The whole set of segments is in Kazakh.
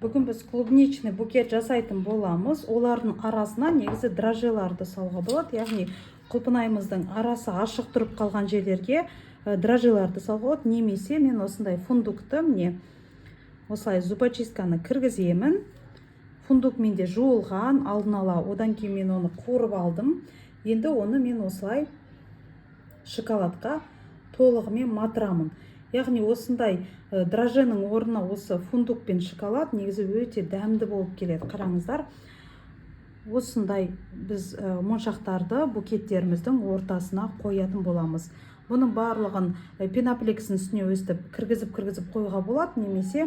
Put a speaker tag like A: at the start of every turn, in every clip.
A: Бүгін біз клубничный букет жасайтын боламыз. Олардың арасына негізі дрожжеларды салуға болады, яғни құлпынайымыздың арасы ашық тұрып қалған жерлерге дрожжеларды салуға болады. Немесе мен осындай фундукты, міне, осылай зубочистканы кіргіземін. Фундук менде жуылған алдын ала, одан кейін мен оны қуырып алдым. Енді оны мен осылай шоколадқа толығымен матырамын. Яғни осындай дрожженің орнына осы фундук пен шоколад негізі өте дәмді болып келеді. Қараңыздар, осындай біз моншақтарды букеттеріміздің ортасына қоятын боламыз. Бұның барлығын пеноплексінің үстіне өстіп кіргізіп кіргізіп қоюға болады, немесе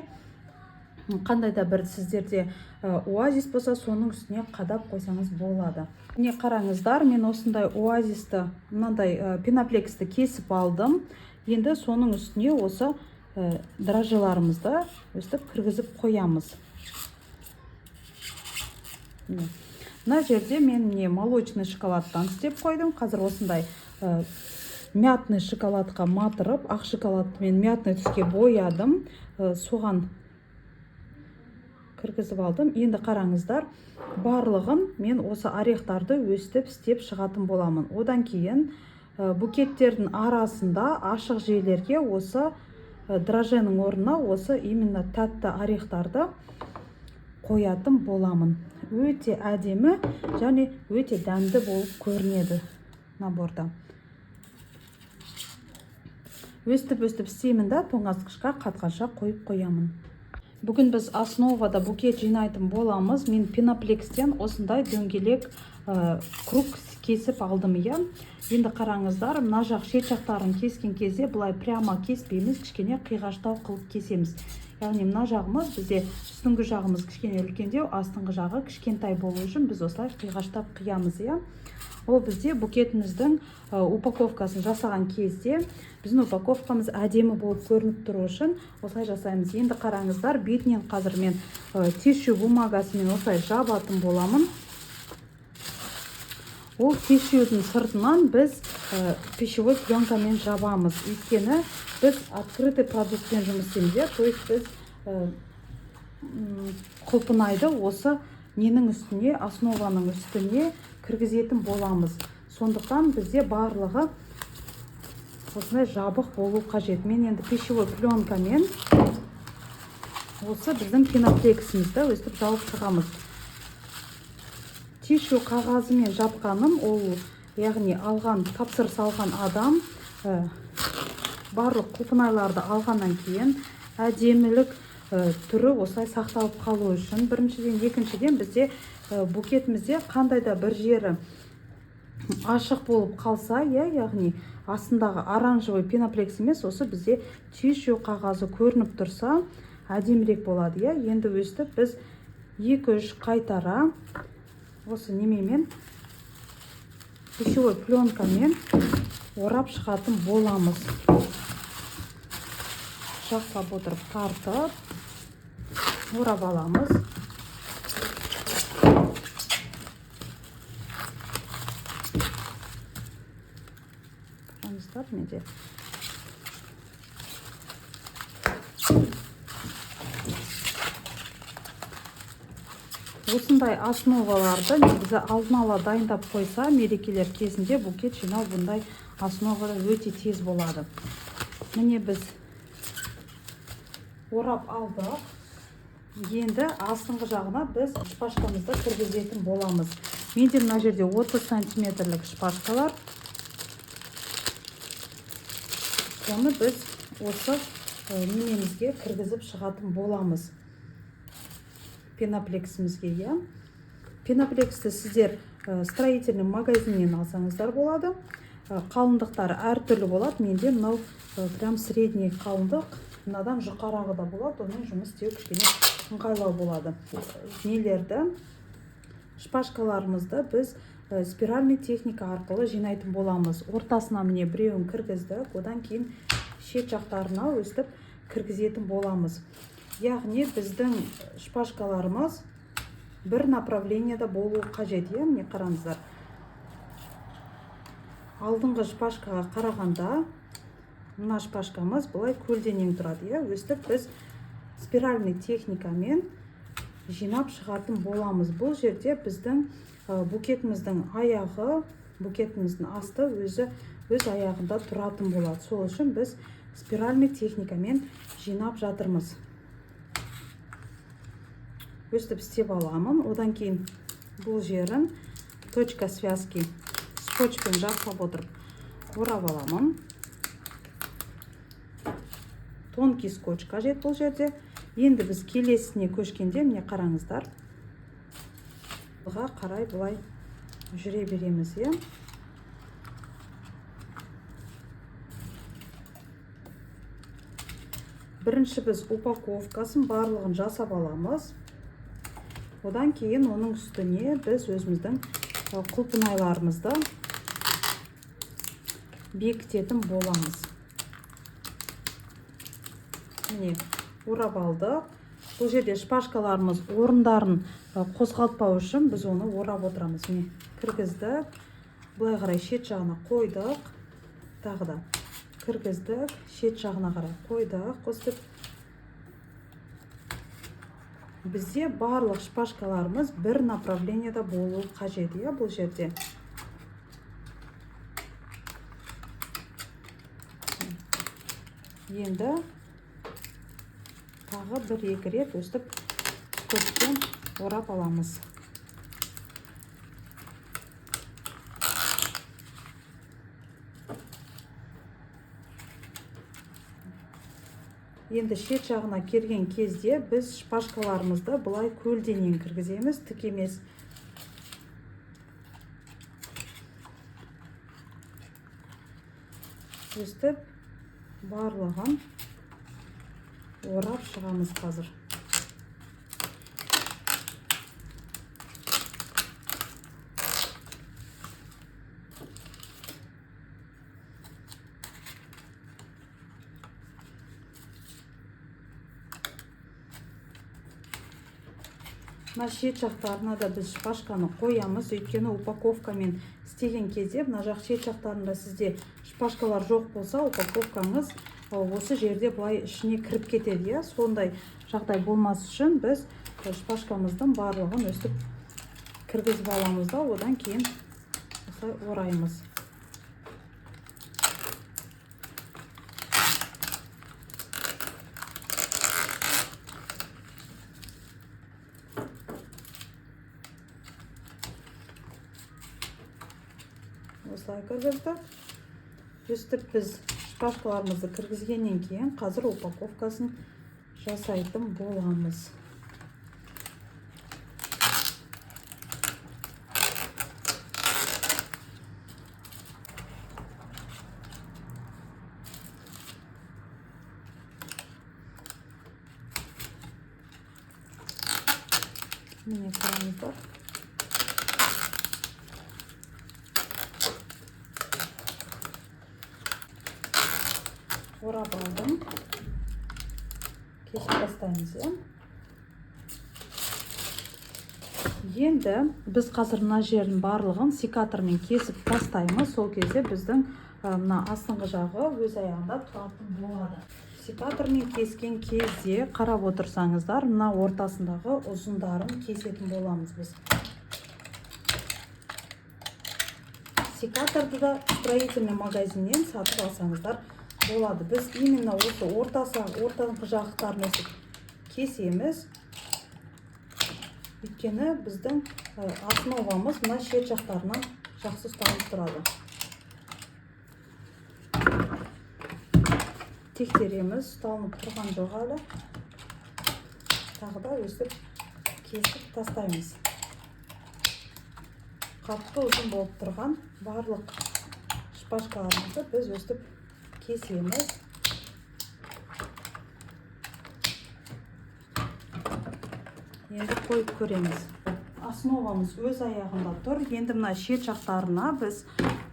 A: қандай да бір сіздерде оазис болса, соның үстіне қадап қойсаңыз болады. Міне, қараңыздар, мен осындай оазисті, мынандай пеноплексті кесіп алдым. Енді соның үстіне осы дрожжеларымызды өстіп кіргізіп қоямыз. Міне. Мына жерде мен, міне, молочный шоколадтан істеп қойдым. Қазір осындай мятный шоколадқа матырып, ақ шоколадты мен мятный түске боядым. Соған кіргізіп алдым. Енді қараңыздар, барлығын мен осы орехтарды өстіп істеп шығатын боламын. Одан кейін букеттердің арасында ашық жерлерге осы дрожженің орнына осы именно тәтті орехтарды қоятын боламын. Өте әдемі және өте дәмді болып көрінеді наборда. Өстіп өстіп істеймін да, тоңазытқышқа қатқанша қойып қоямын. Бүгін біз основада букет жинайтын боламыз. Мен пеноплекстен осындай дөңгелек круг кесіп алдым, иә. Енді қараңыздар, мына жақ шет жақтарын кескен кезде былай прямо кеспейміз, кішкене қиғаштау қылып кесеміз. Яғни мына жағымыз бізде, үстіңгі жағымыз кішкене үлкендеу, астыңғы жағы кішкентай болу үшін біз осылай қиғаштап қиямыз, иә. Ол бізде букетіміздің упаковкасын жасаған кезде біздің упаковкамыз әдемі болып көрініп тұру үшін осылай жасаймыз. Енді қараңыздар, бетінен қазір мен тишью бумагасымен осылай жабатын боламын. Ол тишьюдің сыртынан біз пищевой пленкамен жабамыз, өйткені біз открытый продуктпен жұмыс істейміз, иә. То есть біз құлпынайды осы ненің үстіне, основаның үстіне кіргізетін боламыз. Сондықтан бізде барлығы осындай жабық болу қажет. Мен енді пищевой пленкамен осы біздің пеноплексімізді өстіп жауып шығамыз. Тишью қағазымен жапқаным ол, яғни алған, тапсырыс алған адам барлық құлпынайларды алғаннан кейін әдемілік түрі осылай сақталып қалу үшін біріншіден, екіншіден, бізде букетімізде қандай да бір жері ашық болып қалса, иә, яғни астындағы оранжевый пеноплекс емес, осы бізде тишью қағазы көрініп тұрса, әдемірек болады, иә. Енді өстіп біз екі үш қайтара осы немемен, пищевой пленкамен орап шығатын боламыз. Жақсылап отырып тартып орап аламыз. Қараңыздар, менде осындай основаларды негізі алдын ала дайындап қойса, мерекелер кезінде букет жинау бұндай основада өте тез болады. Міне, біз орап алдық. Енді астыңғы жағына біз шпажкамызды кіргізетін боламыз. Менде мына жерде 30 сантиметрлік шпажкалар. Соны біз осы немемізге кіргізіп шығатын боламыз, пеноплексімізге, иә. Пеноплексті сіздер строительный магазиннен алсаңыздар болады. Қалыңдықтары әртүрлі болады. Менде мынау прям средний қалыңдық, мынадан жұқарағы да болады, онымен жұмыс істеу кішкене ыңғайлау болады. Нелерді, шпажкаларымызды біз спиральный техника арқылы жинайтын боламыз. Ортасына, міне, біреуін кіргіздік, одан кейін шет жақтарына өстіп кіргізетін боламыз. Яғни біздің шпажкаларымыз бір направлениеда болуы қажет, иә. Міне, қараңыздар, алдыңғы шпажкаға қарағанда мына шпажкамыз былай көлденең тұрады, иә. Өстіп біз спиральный техникамен жинап шығатын боламыз. Бұл жерде біздің букетіміздің аяғы, букетіміздің асты өзі өз аяғында тұратын болады. Сол үшін біз спиральный техникамен жинап жатырмыз. Өстіп істеп аламын. Одан кейін бұл жерін точка связки скотчпен жақсылап отырып орап аламын. Тонкий скотч қажет бұл жерде. Енді біз келесіне көшкенде, міне қараңыздар, бұға қарай былай жүре береміз, иә. Бірінші біз упаковкасын барлығын жасап аламыз. Одан кейін оның үстіне біз өзіміздің құлпынайларымызды бекітетін боламыз. Міне, орап алдық. Бұл жерде шпажкаларымыз орындарын қозғалтпау үшін біз оны орап отырамыз. Міне, кіргіздік, былай қарай шет жағына қойдық, тағы да кіргіздік, шет жағына қарай қойдық. Өстіп бізде барлық шпажкаларымыз бір направлениеда болуы қажет, иә, бұл жерде. Енді тағы бір-екі рет өстіп скотчпен орап аламыз. Енді шет жағына келген кезде біз шпажкаларымызды былай көлденең кіргіземіз, тік емес. Өстіп барлығын орап шығамыз қазір. Мына шет жақтарына да біз шпажканы қоямыз, өйткені упаковкамен істеген кезде мына жақ шет жақтарында сізде шпажкалар жоқ болса, упаковкаңыз осы жерде былай ішіне кіріп кетеді, иә. Сондай жағдай болмас үшін біз шпажкамыздың барлығын өстіп кіргізіп аламыз да, одан кейін осылай ораймыз. Осылай кіргіздік. Өстіп біз шпажкаларымызды кіргізгеннен кейін қазір упаковкасын жасайтын боламыз. Міне, қараңыздар. Орап алдым. Кесіп тастаймыз, иә. Енді біз қазір мына жердің барлығын секатормен кесіп тастаймыз. Сол кезде біздің мына астыңғы жағы өз аяғында тұратын болады. Секатормен кескен кезде қарап отырсаңыздар, мына ортасындағы ұзындарын кесетін боламыз біз. Секаторды да строительный магазиннен сатып алсаңыздар болады. Біз именно осы ортаңғы жақтарын өстіп кесеміз. Өйткені біздің основамыз мына шет жақтарынан жақсы ұсталып тұрады. Тектереміз, ұсталынып тұрған жоқ әлі. Тағы да өстіп кесіп тастаймыз. Қатты ұзын болып тұрған барлық шпажкаларымызды біз өстіп кесеміз. Енді қойып көреміз. Основамыз өз аяғында тұр. Енді мына шет жақтарына біз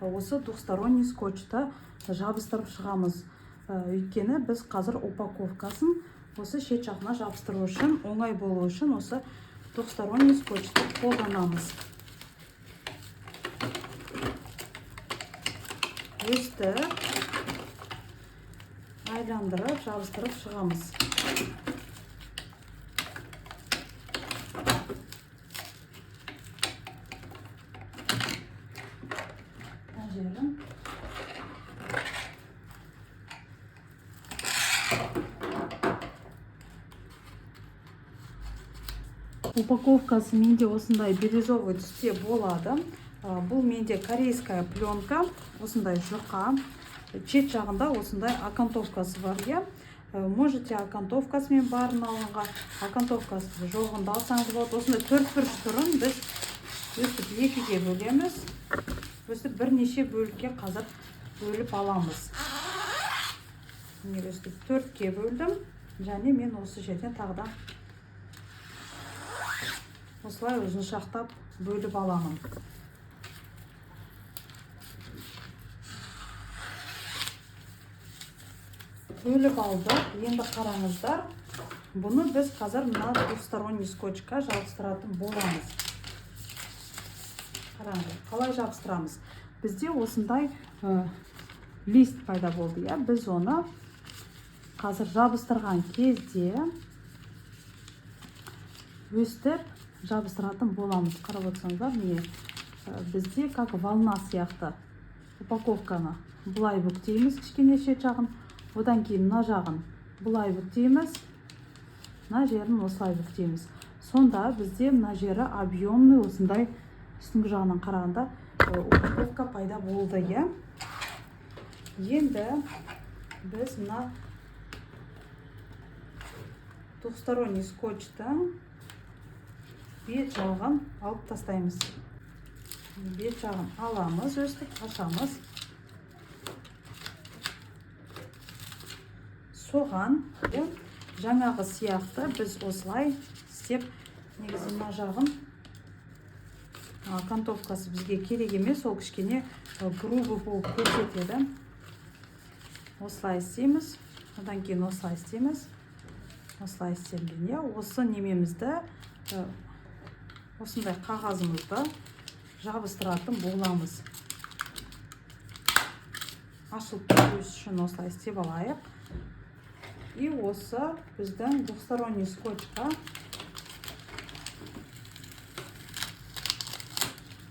A: осы двухсторонний скотчты жабыстырып шығамыз. Өйткені біз қазір упаковкасын осы шет жағына жабыстыру үшін, оңай болу үшін осы двухсторонний скотчты қолданамыз. Өстіп айландырып жабыстырып шығамыз. Упаковкасы менде осындай бирюзовый түсте болады. Бұл менде корейская пленка, осындай жұқа. Шет жағында осындай окантовкасы бар, иә. Можете окантовкасымен барын алғанға, окантовкасы жоғын да алсаңыз болады. Осындай төрт бұрыш түрін біз өстіп екіге бөлеміз. Өстіп бірнеше бөлікке қазір бөліп аламыз. Міне, өстіп төртке бөлдім. Және мен осы жерден тағы да осылай ұзыншақтап бөліп аламын. Бөліп алдық. Енді қараңыздар, бұны біз қазір мына двухсторонний скотчқа жабыстыратын боламыз. Қараңыздар, қалай жабыстырамыз? Бізде осындай лист пайда болды, иә. Біз оны қазір жабыстырған кезде өстіп жабыстыратын боламыз. Қарап отырсаңыздар, міне, бізде как волна сияқты упаковканы былай бүктейміз, кішкене шет жағын, одан кейін мына жағын былай бүктейміз, мына жерін осылай бүктейміз. Сонда бізде мына жері объемный, осындай үстіңгі жағынан қарағанда упаковка пайда болды, иә. Енді біз мына двухсторонний скотчтың бет жағын алып тастаймыз. Бет жағын аламыз, өстіп ашамыз. Соған жаңағы сияқты біз осылай істеп, негізі мына жағын окантовкасы бізге керек емес, ол кішкене грубый болып көрсетеді. Осылай істейміз, одан кейін осылай істейміз, осылай істелген, иә. Осы немемізді, осындай қағазымызды жабыстыратын боламыз. Ашылып кету үшін осылай істеп алайық. И осы біздің двухсторонний скотчқа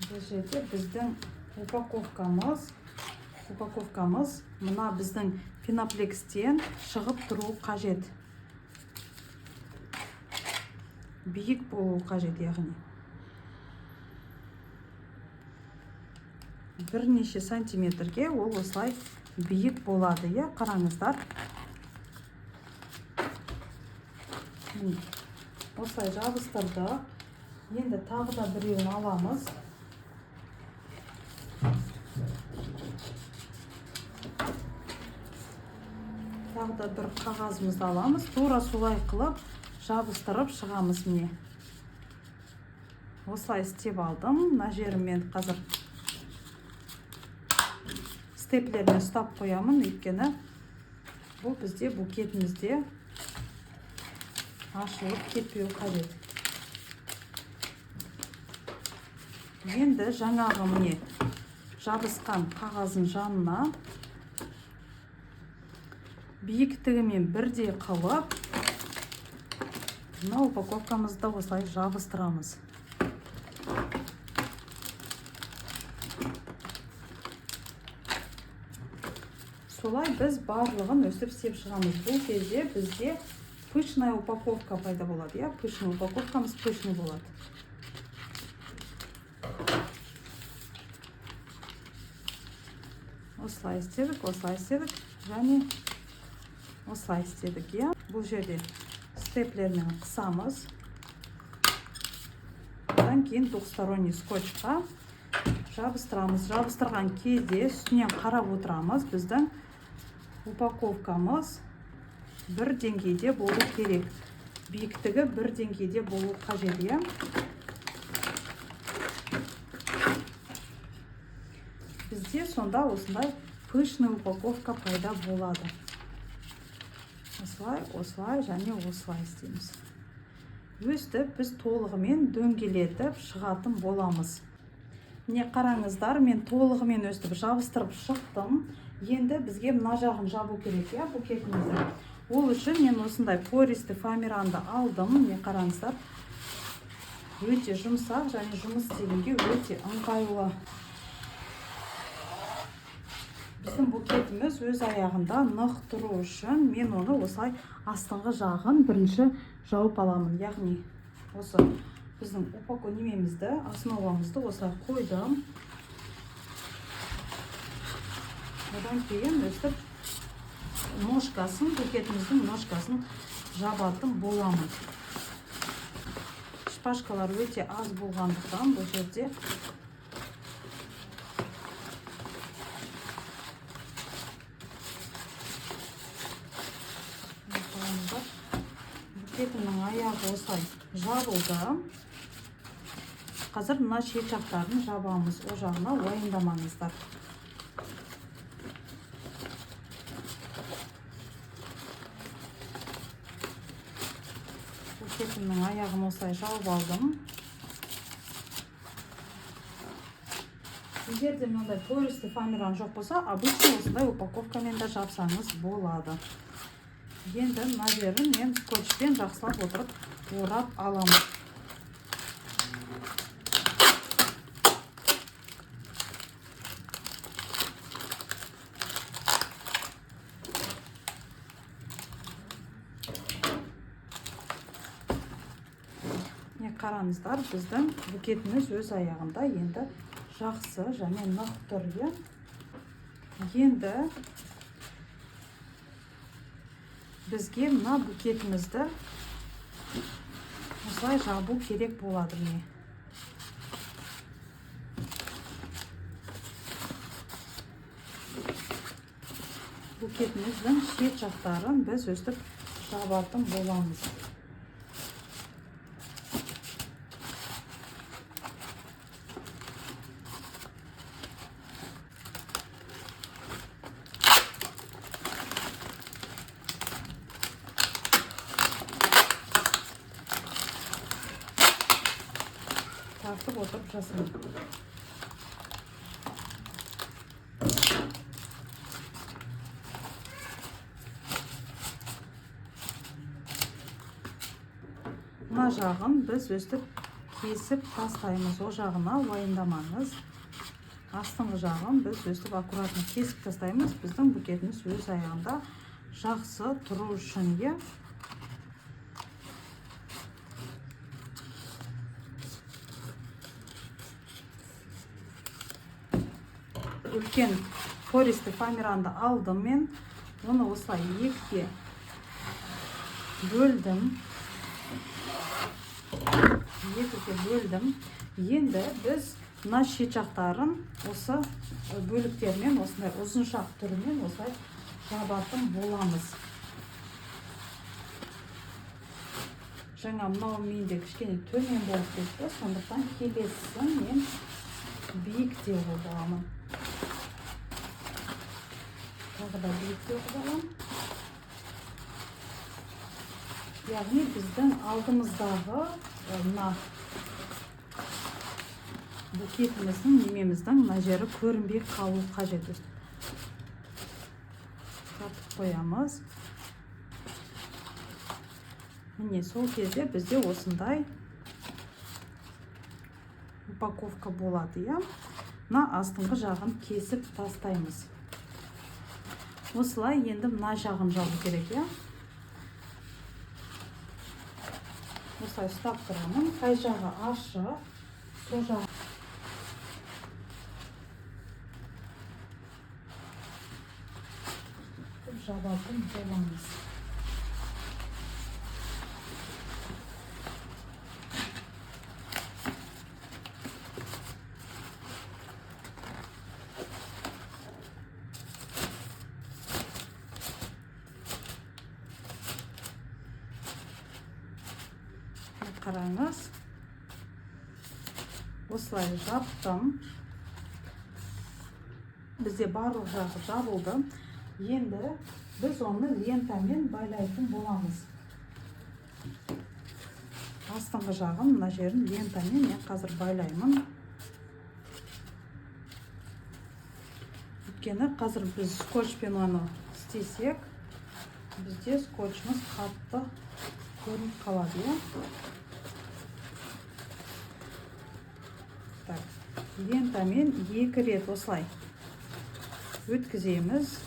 A: бұл жерде біздің упаковкамыз мына біздің пеноплекстен шығып тұру қажет, биік болу қажет, яғни бірнеше сантиметрге ол осылай биік болады, иә. Қараңыздар, міне, осылай жабыстырдық. Енді тағы да біреуін аламыз. Тағы да бір қағазымызды аламыз. Тура солай қылып жабыстырып шығамыз. Міне, осылай істеп алдым. Мына жерін мен қазір степлермен ұстап қоямын, өйткені бұл бізде букетімізде ашылып кетпеу қажет. Енді жаңағы міне жабысқан қағаздың жанына биіктігімен бірдей қылып мына упаковкамызды осылай жабыстырамыз. Солай біз барлығын өстіп істеп шығамыз. Бұл кезде бізде пышная упаковка пайда болады, иә, пышный упаковкамыз пышный болады. Осылай істедік, осылай істедік және осылай істедік, иә. Бұл жерде степлермен қысамыз. Одан кейін двухсторонний скотчқа жабыстырамыз. Жабыстырған кезде үстінен қарап отырамыз, біздің упаковкамыз бір деңгейде болу керек, биіктігі бір деңгейде болу қажет, иә. Бізде сонда осындай пышный упаковка пайда болады. Осылай, осылай және осылай істейміз. Өстіп біз толығымен дөңгелетіп шығатын боламыз. Міне, қараңыздар, мен толығымен өстіп жабыстырып шықтым. Енді бізге мына жағын жабу керек, иә, букетімізді. Ол үшін мен осындай пористый фоамиранды алдым. Міне, қараңыздар, өте жұмсақ және жұмыс істегенге өте ыңғайлы. Біздің букетіміз өз аяғында нық тұру үшін мен оны осылай астыңғы жағын бірінші жауып аламын, яғни Осы біздің упаковка немемізді, основамызды осылай қойдым. Одан кейін өстіп ножкасын, букетіміздің ножкасын жабатын боламын. Шпажкалар өте аз болғандықтан бұл жерде букетімнің аяғы осылай жабылды. Қазір мына шет жақтарын жабамыз, о жағына уайымдамаңыздар. Букетімнің аяғын осылай жауып алдым. Егер де мынандай пористый фоамиран жоқ болса, обычно осындай упаковкамен де жапсаңыз болады. Енді мына жерін мен скотчпен жақсылап отырып орап аламын. Міне қараңыздар, біздің букетіміз өз аяғында енді жақсы және нық тұр, иә. Енді бізге мына букетімізді осылай жабу керек болады. Міне букетіміздің шет жақтарын біз өстіп жабатын боламыз. Тартып отырып жасаймын. Мына жағын біз өстіп кесіп тастаймыз, о жағына уайымдамаңыз. Астыңғы жағын біз өстіп аккуратно кесіп тастаймыз, біздің букетіміз өз аяғында жақсы тұру үшін, иә. Үлкен пористый фоамиранды алдым мен, оны осылай екіге бөлдім. Екіге бөлдім. Енді біз мына шет жақтарын осы бөліктермен, осындай ұзыншақ түрімен осылай жабатын боламыз. Жаңа мынау менде кішкене төмен болып кетті, сондықтан келесісін мен биіктеу қылып аламын. Тағы да биіктеу қылып аламын. Яғни біздің алдымыздағы мына букетіміздің, немеміздің мына жері көрінбей қалу қажет. Тартып қоямыз. Міне сол кезде бізде осындай упаковка болады, иә. Мына астыңғы жағын кесіп тастаймыз. Осылай енді мына жағын жабу керек, иә. Осылай ұстап тұрамын. Қай жағы ашық, сол жағы. Жабатын боламыз. Қараңыз, осылай жаптым. Бізде барлық жағы жабылды. Енді біз оны лентамен байлайтын боламыз. Астыңғы жағын, мына жерін лентамен мен қазір байлаймын. Өйткені қазір біз скотчпен оны істесек, бізде скотчымыз қатты көрініп қалады, иә. Так, лентамен екі рет осылай өткіземіз.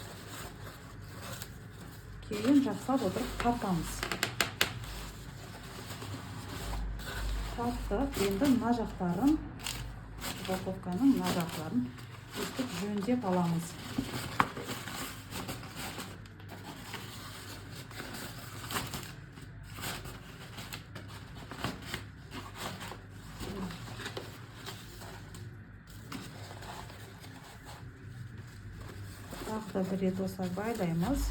A: Кейін жақсылап отырып тартамыз. Жаптық. Енді мына жақтарын, упаковканың мына жақтарын өстіп жөндеп аламыз. Тағы да бір рет осылай байлаймыз.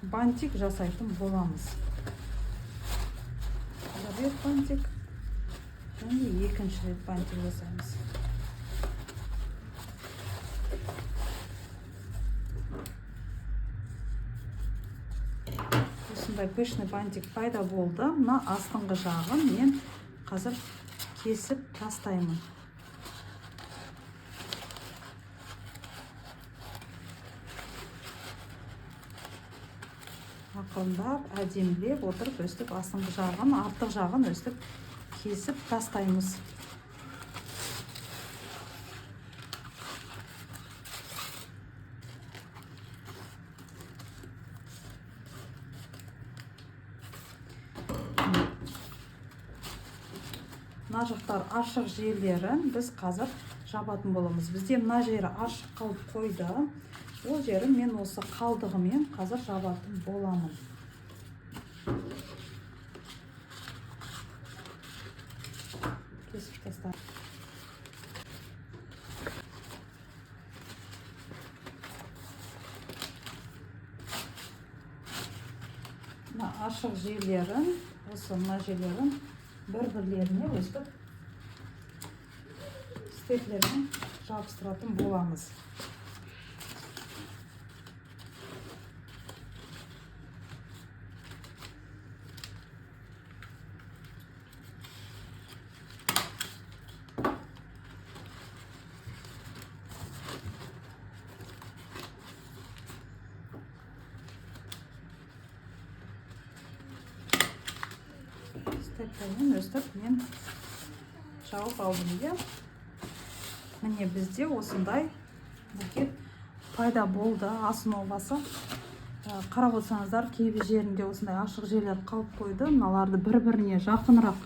A: Бантик жасайтын боламыз. Бір рет бантик және екінші рет бантик жасаймыз. Осындай пышный бантик пайда болды. Мына астыңғы жағын мен қазір кесіп тастаймын. Ақырындап, әдемілеп отырып өстіп астыңғы жағын, артық жағын өстіп кесіп тастаймыз. Мына жақтар ашық жерлерін біз қазір жабатын боламыз. Бізде мына жері ашық қалып қойды. Ол жерін мен осы қалдығымен қазір жабатын боламын. Кесіп тастаймын. Мына ашық жерлерін, осы мына жерлерін бір-бірлеріне өстіп степлермен жабыстыратын боламыз. Степлермен өстіп мен жауып алдым, иә. Міне бізде осындай букет пайда болды, основасы. Қарап отырсаңыздар, кейбір жерінде осындай ашық жерлер қалып қойды. Мыналарды бір-біріне жақынырақ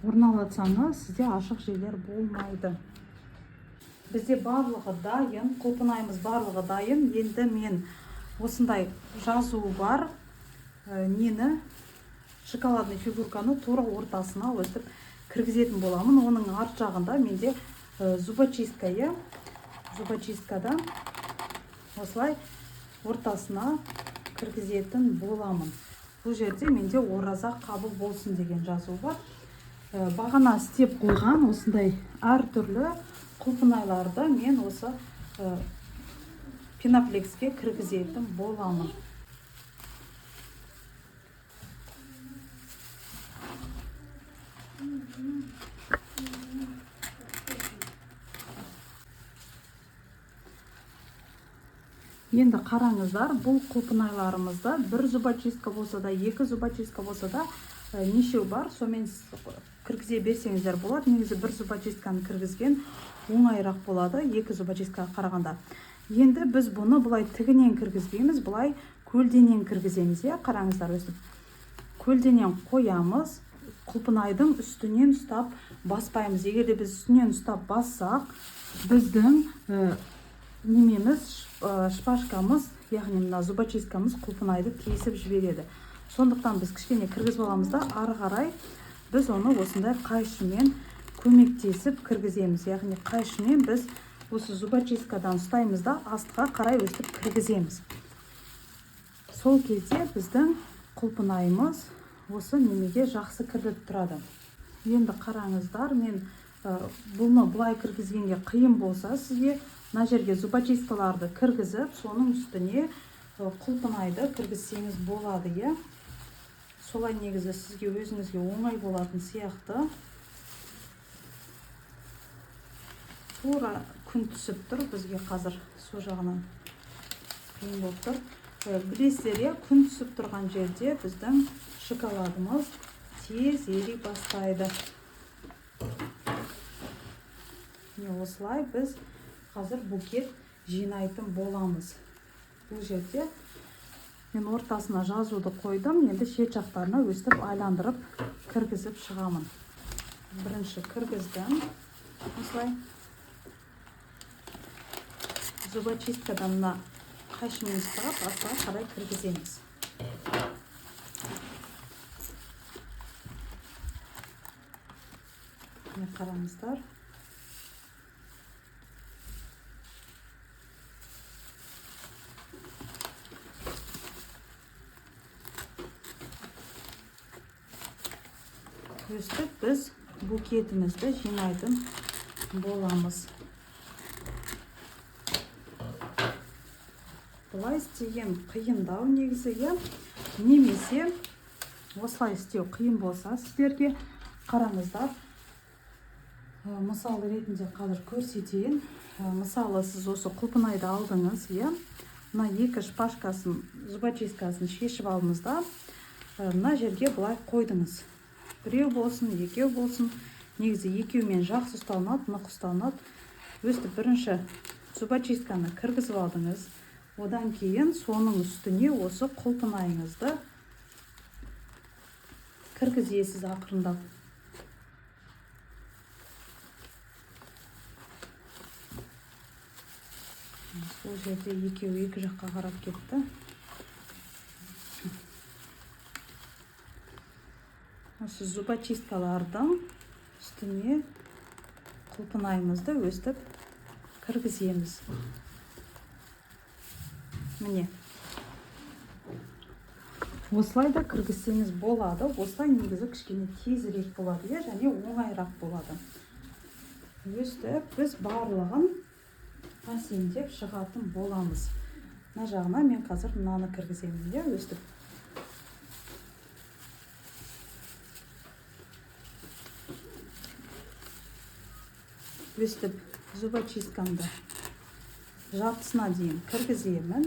A: орналатсаңыз, сізде ашық жерлер болмайды. Бізде барлығы дайын, құлпынайымыз барлығы дайын. Енді мен осындай жазуы бар, нені, шоколадный фигурканы тура ортасына өстіп кіргізетін боламын. Оның арт жағында менде зубочистка, иә. Зубочисткада осылай ортасына кіргізетін боламын. Бұл жерде менде ораза қабыл болсын деген жазу бар. Бағана істеп қойған осындай әртүрлі құлпынайларды мен осы пеноплекске кіргізетін боламын. Енді қараңыздар, бұл құлпынайларымызда бір зубочистка болса да, екі зубочистка болса да, нешеу бар, сонымен кіргізе берсеңіздер болады. Негізі бір зубочистканы кіргізген оңайырақ болады, екі зубочисткаға қарағанда. Енді біз бұны былай тігінен кіргізбейміз, былай көлденең кіргіземіз, иә, қараңыздар, өстіп көлденең қоямыз, құлпынайдың үстінен ұстап баспаймыз. Егер де біз үстінен ұстап бассақ, біздің немеміз, шпажкамыз, яғни мына зубочисткамыз құлпынайды тесіп жібереді. Сондықтан біз кішкене кіргізіп аламыз да, ары қарай біз оны осындай қайшымен көмектесіп кіргіземіз. Яғни қайшымен біз осы зубочисткадан ұстаймыз да, астқа қарай өстіп кіргіземіз. Сол кезде біздің құлпынайымыз осы немеге жақсы кіріп тұрады. Енді қараңыздар, мен бұны былай кіргізгенге қиын болса, сізге мына жерге зубочисткаларды кіргізіп, соның үстіне құлпынайды кіргізсеңіз болады, иә. Солай негізі сізге өзіңізге оңай болатын сияқты. Тура күн түсіп тұр, бізге қазір сол жағынан қиын болып тұр. Білесіздер, иә, күн түсіп тұрған жерде біздің шоколадымыз тез ери бастайды. Міне осылай біз қазір букет жинайтын боламыз. Бұл жерде Мен ортасына жазуды қойдым. Енді шет жақтарына өстіп айландырып кіргізіп шығамын. Бірінші кіргіздім. Осылай. Зубочисткадан мына қайшымен ұстап, артқа қарай кіргіземіз. Міне қараңыздар. Өстіп біз букетімізді жинайтын боламыз. Былай істеген қиындау негізі, иә? Немесе осылай істеу қиын болса сіздерге, қараңыздар. Мысал ретінде қазір көрсетейін. Мысалы, сіз осы құлпынайды алдыңыз, иә? Мына екі шпажкасын, зубочисткасын шешіп алдыңыз да, мына жерге былай қойдыңыз. Біреу болсын, екеу болсын. Негізі екеумен жақсы ұсталынады, нық ұсталынады. Өстіп бірінші зубочистканы кіргізіп алдыңыз. Одан кейін соның үстіне осы құлпынайыңызды кіргізесіз ақырындап. Сол жерде екеуі екі жаққа қарап кетті. Осы зубочисткалардың үстіне құлпынайымызды өстіп кіргіземіз. Міне. Осылай да кіргізсеңіз болады. Осылай негізі кішкене тезірек болады, иә, және оңайырақ болады. Өстіп біз барлығын әсемдеп шығатын боламыз. Мына жағына мен қазір мынаны кіргіземін, иә, өстіп. Өстіп зубочисткамды жартысына дейін кіргіземін.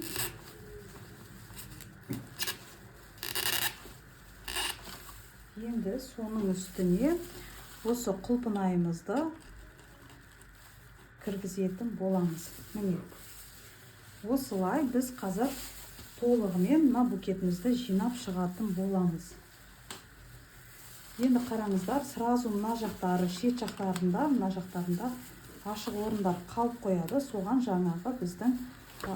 A: Енді соның үстіне осы құлпынайымызды кіргізетін боламыз. Міне. Осылай біз қазір толығымен мына букетімізді жинап шығатын боламыз. Енді қараңыздар, сразу мына жақтары, шет жақтарында, мына жақтарында ашық орындар қалып қояды. Соған жаңағы біздің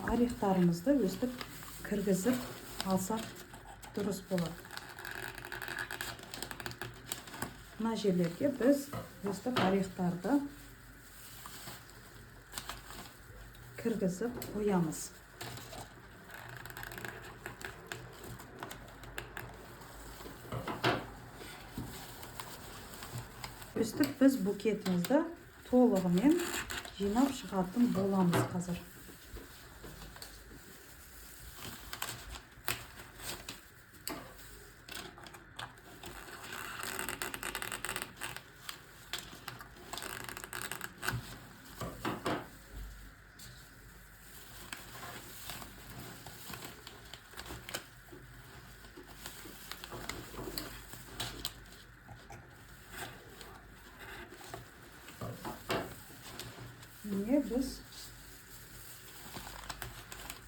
A: орехтарымызды өстіп кіргізіп алсақ дұрыс болады. Мына жерлерге біз өстіп орехтарды кіргізіп қоямыз. Өстіп біз букетімізді толығымен жинап шығатын боламыз қазір. Міне біз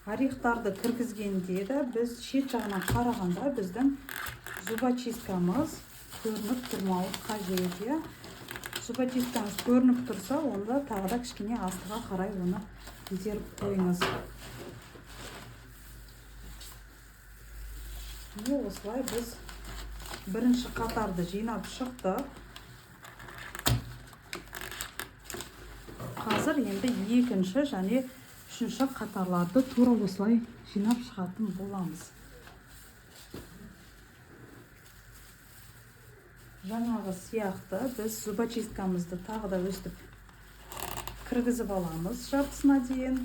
A: орехтарды кіргізгенде де біз шет жағынан қарағанда біздің зубочисткамыз көрініп тұрмауы қажет, иә. Зубочисткамыз көрініп тұрса, онда тағы да кішкене астыға қарай оны итеріп қойыңыз. Міне осылай біз бірінші қатарды жинап шықтық. Қазір енді екінші және үшінші қатарларды тура осылай жинап шығатын боламыз. Жаңағы сияқты біз зубочисткамызды тағы да өстіп кіргізіп аламыз жартысына дейін.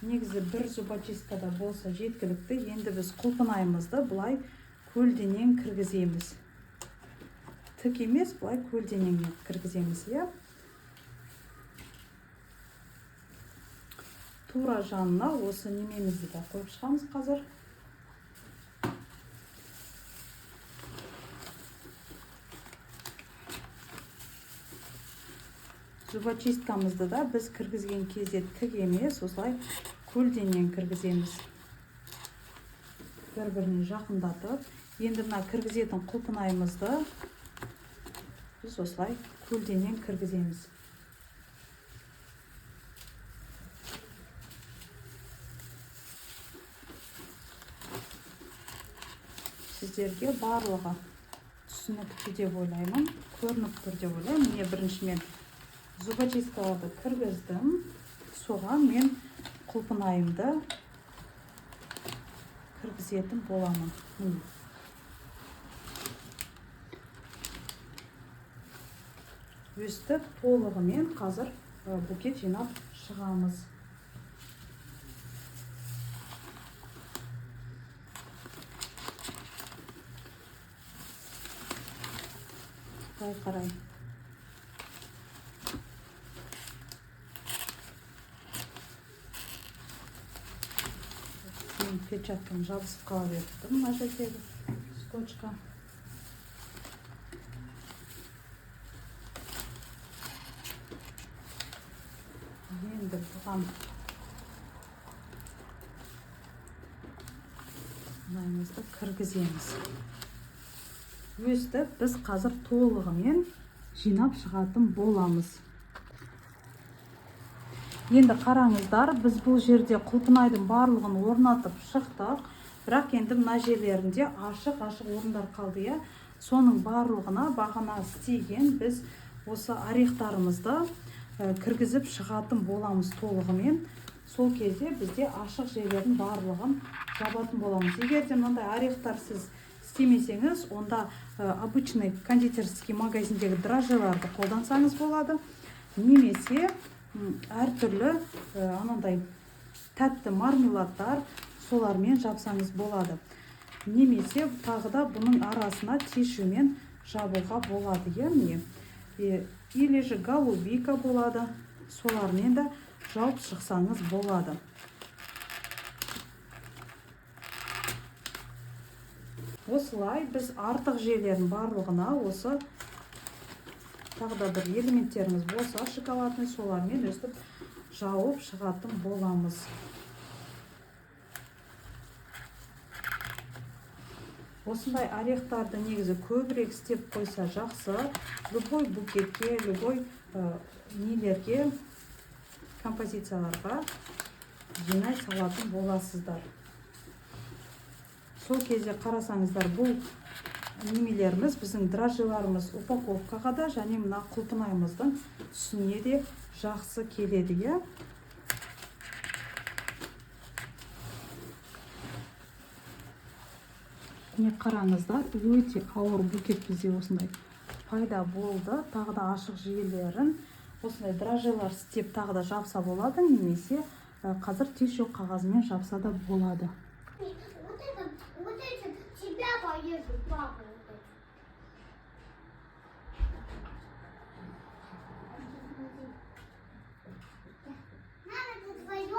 A: Негізі бір зубочисткада болса жеткілікті. Енді біз құлпынайымызды былай көлденең кіргіземіз. Тік емес, былай көлденең кіргіземіз, иә. Тура жанына осы немемізді де қойып шығамыз қазір. Зубочисткамызды да біз кіргізген кезде тік емес, осылай Көлденең кіргіземіз, бір біріне жақындатып. Енді мына кіргізетін құлпынайымызды біз осылай көлденең кіргіземіз. Сіздерге барлығы түсінікті деп ойлаймын, көрініп тұр деп ойлаймын. Міне, бірінші мен зубочисткаларды кіргіздім, соған мен құлпынайымды кіргізетін боламын. Міне, өстіп толығымен қазір букет жинап шығамыз. Былай қарай мен перчаткам жабысып қала беріпті мына жердегі скотчқа. Енді бұған мынайымызды кіргіземіз. Өстіп біз қазір толығымен жинап шығатын боламыз. Енді қараңыздар, біз бұл жерде құлпынайдың барлығын орнатып шықтық, бірақ енді мына жерлерінде ашық-ашық орындар қалды, иә. Соның барлығына бағана істеген біз осы орехтарымызды кіргізіп шығатын боламыз толығымен. Сол кезде бізде ашық жерлердің барлығын жабатын боламыз. Егер де мынандай орехтар сіз істемесеңіз, онда обычный кондитерский магазиндегі дрожжеларды қолдансаңыз болады, немесе әртүрлі анандай тәтті мармеладтар, солармен жапсаңыз болады, немесе тағы да бұның арасына тишюмен жабуға болады, иә. Міне, или же голубика болады, солармен де жауып шықсаңыз болады. Осылай біз артық жерлердің барлығына осы тағы да бір элементтеріміз болса шоколадный, солармен өстіп жауып шығатын боламыз. Осындай орехтарды негізі көбірек істеп қойса жақсы. Любой букетке, любой нелерге, композицияларға жинай салатын боласыздар. Сол кезде қарасаңыздар, бұл немелеріміз, біздің дрожжеларымыз упаковкаға да және мына құлпынайымыздың түсіне де жақсы келеді, иә. Міне, қараңыздар, өте ауыр букет бізде осындай пайда болды. Тағы да ашық жерлерін осындай дрожжелар істеп тағы да жапса болады, немесе қазір тишью қағазымен жапса да болады.
B: Вот это, вот это тебя порежу, папа. Вот это.